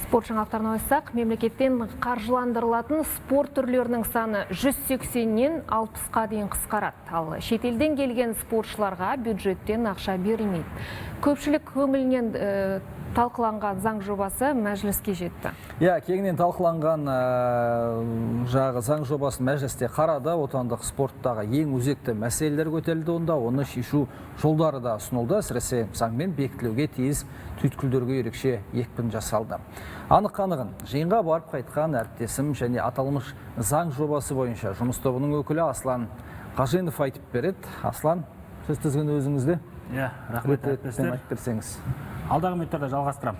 Спорт жаңалықтарына ойыссақ, мемлекеттен қаржыландырылатын спорт түрлерінің саны 180-нен 60-қа дейін қысқарады. Ал шетелден келген спортшыларға бюджеттен ақша берілмейді. Көпшілік көңілінен талқыланған заң жобасы мәжіліске жетті. Иә, кеңінен талқыланған жағы заң жобасын мәжілісте қарады. Отандық спорттағы ең өзекті мәселелер көтерілді онда, оны шешу жолдары да ұсынылды. Әсіресе заңмен бекітілуге тиіс түйткілдерге ерекше екпін жасалды. Анық-қанығын жиынға барып қайтқан әріптесім және аталмыш заң жобасы бойынша жұмыс тобының өкілі Аслан Қаженов айтып береді. Аслан, сөз тізгіні өзіңізде. Иә, рахмет әріптестер. Айтып берсеңіз. Алдағы минуттарда жалғастырамын.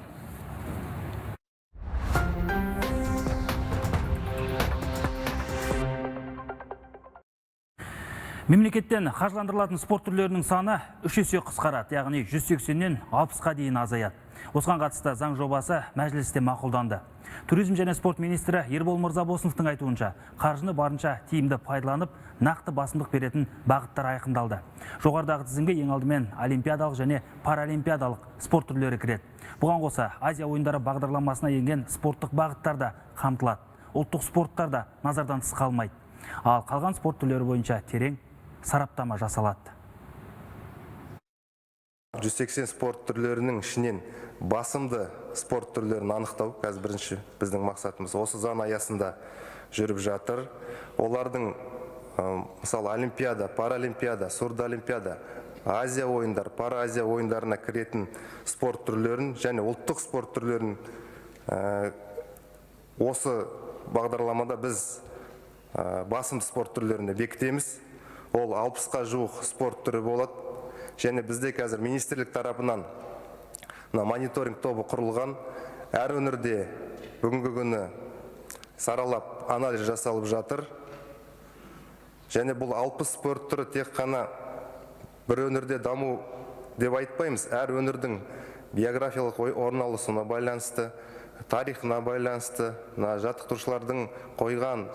Мемлекеттен қаржыландырылатын спорт түрлерінің саны 3 есе қысқарады, яғни 180-нен 60-қа дейін азаяды. Осыған қатысты заң жобасы мәжілісте мақұлданды. Туризм және спорт министрі Ербол Мырзабосыновтың айтуынша, қаржыны барынша тиімді пайдаланып, нақты басымдық беретін бағыттар айқындалды. Жоғарыдағы тізімге ең алдымен олимпиадалық және паралимпиадалық спорт түрлері кіреді. Бұған қоса Азия ойындары бағдарламасына енген спорттық бағыттар да қамтылады. Ұлттық спорттар да назардан тыс қалмайды. Ал қалған спорт түрлері бойынша терең сараптама жасалады. 180 спорт түрлерінің ішінен басымды спорт түрлерін анықтау қазір бірінші біздің мақсатымыз. Осы заң аясында жүріп жатыр. Олардың, мысалы, олимпиада, паралимпиада, сурдоолимпиада, Азия ойындар, параазия ойындарына кіретін спорт түрлерін және ұлттық спорт түрлерін осы бағдарламада біз басымды спорт түрлеріне бекітеміз. Ол 60-қа жуық спорт түрі болады. Және бізде қазір министрлік тарапынан мониторинг тобы құрылған. Әр өңірде бүгінгі күні саралап анализ жасалып жатыр. Және бұл 60 спорт түрі тек қана бір өңірде даму деп айтпаймыз. Әр өңірдің географиялық орналасуына байланысты, тарихына байланысты, жаттықтырушылардың қойған,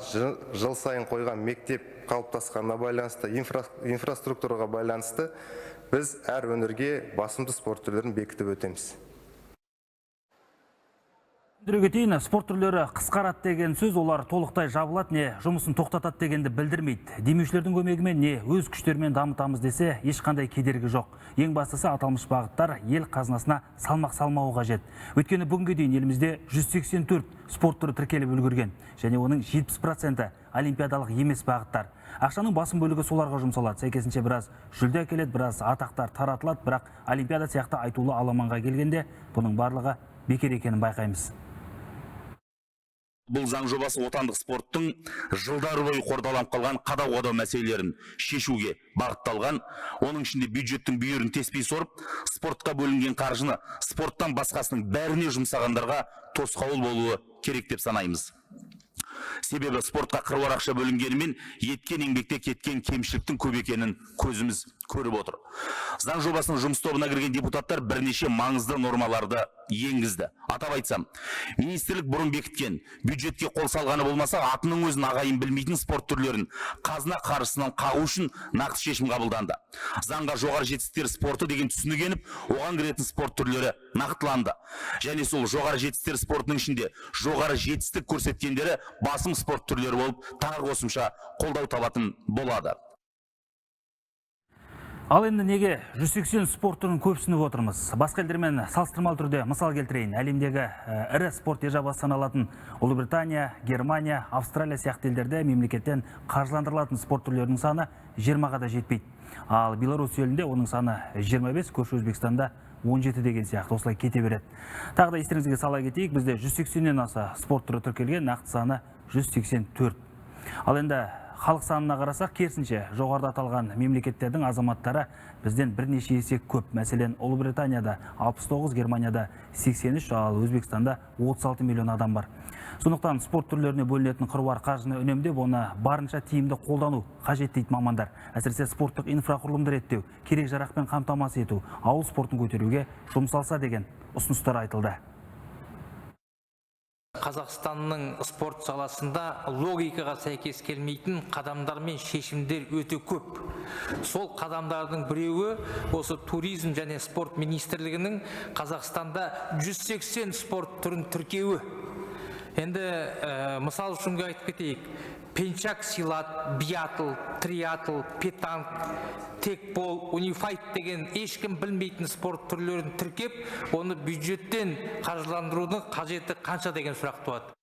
жыл сайын қойған мектеп қалыптасқанына байланысты, инфраструктураға байланысты біз әр өңірге басымды спорт түрлерін бекітіп өтеміз. Түсіндіре кетейін, спорт түрлері қысқарады деген сөз олар толықтай жабылады, не жұмысын тоқтатады дегенді білдірмейді. Демеушілердің көмегімен не өз күштерімен дамытамыз десе, ешқандай кедергі жоқ. Ең бастысы аталмыш бағыттар ел қазынасына салмақ салмауы қажет. Өйткені бүгінге дейін елімізде 184 спорт түрі тіркеліп үлгерген, және оның 70% олимпиадалық емес бағыттар. Ақшаның басым бөлігі соларға жұмсалады. Сәйкесінше біраз жүлде әкеледі, біраз атақтар таратылады, бірақ олимпиада сияқты айтулы аламанға келгенде бұның барлығы бекер екенін байқаймыз. Бұл заң жобасы отандық спорттың жылдар бойы қордаланып қалған қадау-қадау мәселелерін шешуге бағытталған. Оның ішінде бюджеттің бүйірін теспей сорып, спортқа бөлінген қаржыны спорттан басқасының бәріне жұмсағандарға тосқауыл болуы керек деп санаймыз. Себебі спортқа қыруар ақша бөлінгенімен еткен еңбекте кеткен кемшіліктің көп екенін көзіміз көріп отыр. Заң жобасының жұмыс тобына кірген депутаттар бірнеше маңызды нормаларды енгізді. Атап айтсам, министрлік бұрын бекіткен бюджетке қол салғаны болмаса, атының өзін ағайын білмейтін спорт түрлерін қазына қаржысынан қағу үшін нақты шешім қабылданды. Заңға жоғары жетістіктер спорты деген түсінік еніп, оған кіретін спорт түрлері нақтыланды. Және сол жоғары жетістіктер спортының ішінде жоғары жетістік көрсеткендері басым спорт түрлері болып тағы қосымша қолдау табатын болады. Ал енді неге 180 спорт түрін көпсініп отырмыз? Басқа елдермен салыстырмалы түрде мысал келтірейін. Әлемдегі ірі спорт державасы саналатын Ұлыбритания, Германия, Австралия сияқты елдерде мемлекеттен қаржыландырылатын спорт түрлерінің саны 20-ға да жетпейді. Ал Беларусь елінде оның саны 25, көрші Өзбекстанда 17 деген сияқты осылай кете береді. Тағы да естеріңізге сала кетейік, бізде 180-нен аса спорт түрі тіркелген, нақты саны 184. Ал енді халық санына қарасақ, керісінше, жоғарыда аталған мемлекеттердің азаматтары бізден бірнеше есе көп. Мәселен, Ұлыбританияда 69, Германияда 83, ал Өзбекстанда 36 миллион адам бар. Сондықтан спорт түрлеріне бөлінетін қыруар қаржыны үнемдеп, оны барынша тиімді қолдану қажет дейді мамандар. Әсіресе спорттық инфрақұрылымды реттеу, керек жарақпен қамтамасыз ету, ауыл спортын көтеруге жұмсалса деген ұсыныстар айтылды. Қазақстанның спорт саласында логикаға сәйкес келмейтін қадамдар мен шешімдер өте көп. Сол қадамдардың біреуі осы Туризм және спорт министрлігінің Қазақстанда 180 спорт түрін тіркеуі. Енді мысал үшін айтып кетейік. Пенчак силат, биатл, триатл, петанк, текбол, унифайт деген ешкім білмейтін спорт түрлерін тіркеп, оны бюджеттен қаржыландырудың қажеті қанша деген сұрақ туады.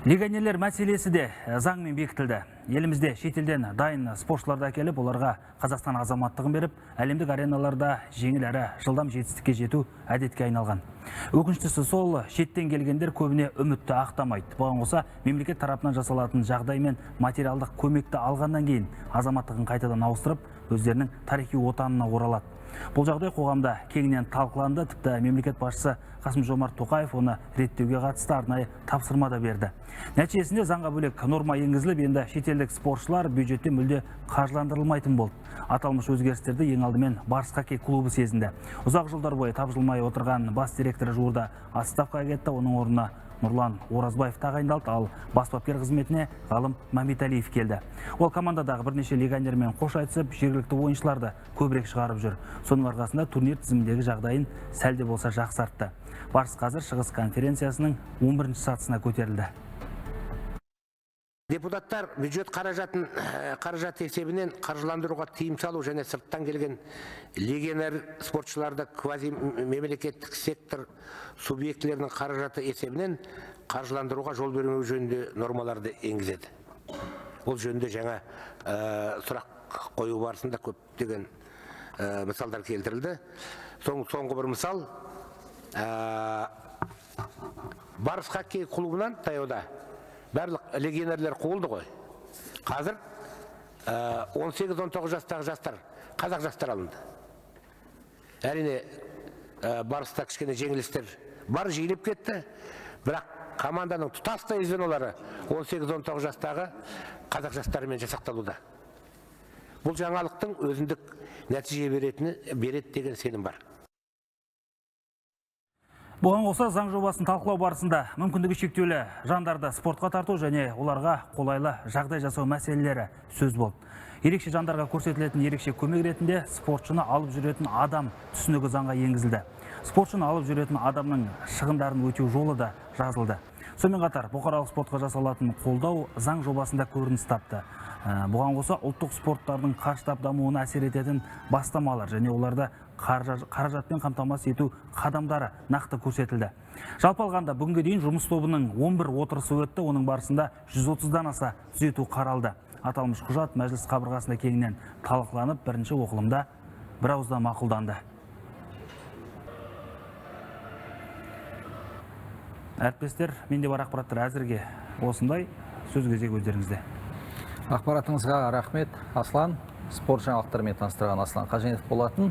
Легионерлер мәселесі де заңмен бекітілді. Елімізде шетелден дайын спортшыларды әкеліп, оларға Қазақстан азаматтығын беріп, әлемдік ареналарда жеңіл әрі жылдам жетістікке жету әдетке айналған. Өкініштісі сол, шеттен келгендер көбіне үмітті ақтамайды. Бұған қоса, мемлекет тарапынан жасалатын жағдай мен материалдық көмекті алғаннан кейін азаматтығын қайтадан ауыстырып, өздерінің тарихи отанына оралады. Бұл жағдай қоғамда кеңінен талқыланды, тіпті мемлекет басшысы Қасым-Жомарт Тоқаев оны реттеуге қатысты арнайы тапсырма да берді. Нәтижесінде заңға бөлек норма енгізіліп, енді шетелдік спортшылар бюджеттен мүлде қаржыландырылмайтын болды. Аталмыш өзгерістерді ең алдымен Барыс хоккей клубы сезінді. Ұзақ жылдар бойы тапжылмай отырған бас директоры жуырда отставкаға кетті, оның орнына Нұрлан Оразбаев тағайындалды, ал бас бапкер қызметіне Ғалым Мәмбеталиев келді. Ол командадағы бірнеше легионермен қош айтысып, жергілікті ойыншыларды көбірек шығарып жүр. Соның арқасында турнир тізіміндегі жағдайын сәл де болса жақсартты. Барыс қазір Шығыс конференциясының 11-ші сатысына көтерілді. Депутаттар бюджет қаражат есебінен қаржыландыруға тыйым салу және сырттан келген легионер спортшыларды квази мемлекеттік сектор субъектілерінің қаражаты есебінен қаржыландыруға жол бермеу жөнінде нормаларды енгізеді. Ол жөнінде жаңа сұрақ қою барысында көптеген мысалдар келтірілді. Соңғы бір мысал, Барыс хоккей клубынан таяуда барлық легионерлер қуылды ғой. Қазір 18-19 жастағы жастар, қазақ жастар алынды. Әрине, Барыста кішкене жеңілістер бар, жиіліп кетті. Бірақ команданың тұтастай звенолары 18-19 жастағы қазақ жастарымен жасақталуда. Бұл жаңалықтың өзіндік нәтиже береді деген сенім бар. Бұған қоса заң жобасын талқылау барысында мүмкіндігі шектеулі жандарды спортқа тарту және оларға қолайлы жағдай жасау мәселелері сөз болды. Ерекше жандарға көрсетілетін ерекше көмек ретінде спортшыны алып жүретін адам түсінігі заңға енгізілді. Спортшыны алып жүретін адамның шығындарын өтеу жолы да жазылды. Сонымен қатар бұқаралық спортқа жасалатын қолдау заң жобасында көрініс тапты. Бұған қоса ұлттық спорттардың қарыштап дамуына әсер ететін бастамалар және оларды қаражатпен қамтамасыз ету қадамдары нақты көрсетілді. Жалпы алғанда бүгінге дейін жұмыс тобының 11 отырысы өтті, оның барысында 130-дан аса түзету қаралды. Аталмыш құжат мәжіліс қабырғасында кеңінен талқыланып, бірінші оқылымда бір ауыздан мақұлданды. Әріптестер, менде бар ақпараттар әзірге осындай, сөз кезегі өздеріңізде. Ақпаратыңызға рахмет, Аслан. Спорт жаңалықтарымен таныстырған Аслан Қаженов болатын.